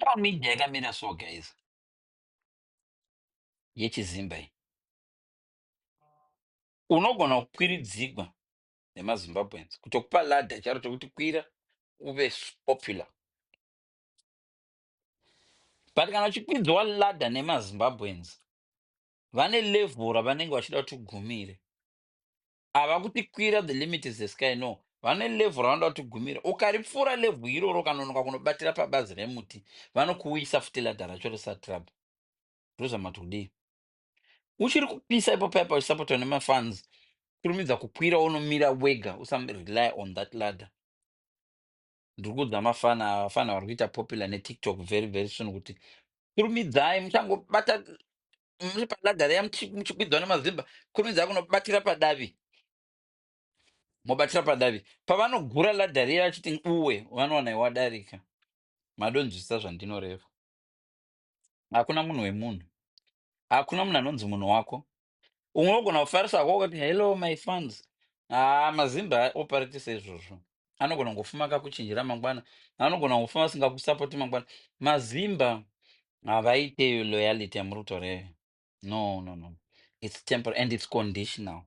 Social media yakamira so, guys, yechizimba iyi, unogona kukwiridzigwa nemaZimbabweans kutokupa ladder charo chokuti kwira uve popular. But kana uchikwidzwa ladder nemaZimbabweans, vane level ravanenge vachida kuti ugumire. Hava kuti kwira, the limit is the sky, no. Vane level ravanoda kuti ugumire. Ukaripfuura level iroro, ukanonoka kunobatira pabazi remuti, vanokuuyisa futi ladder racho risati rabva. Ndozvamati kudii? Uchiri kupisa ipo paipa uchisapotwa nemafans, kurumidza kukwira unomira wega, usarely on that ladder. Ndiri kuudza mafana, vafana vari kuita popular neTikTok very very soon, kuti kurumidzai muchangobata muri paladder riya, muchikwidzwa nemazimba, kurumidzai kunobatira padavi. Mobatira padavi, pavanogura ladder riya vachiti uwe, vanowana iwadarika. Madonzwisisa zvandinoreva? Hakuna munhu wemunhu, hakuna munhu anonzi munhu wako. Umwe unogona kufarisa hako kuti, "Hello my fans." Haa, mazimba operate seizvozvo. Anogona kungofuma akakuchinjira mangwana, anogona kungofuma asingakusapoti mangwana. Mazimba havaite loyalty yamuri kutaura iyoyo. No, no, no, it's temporary and it's conditional.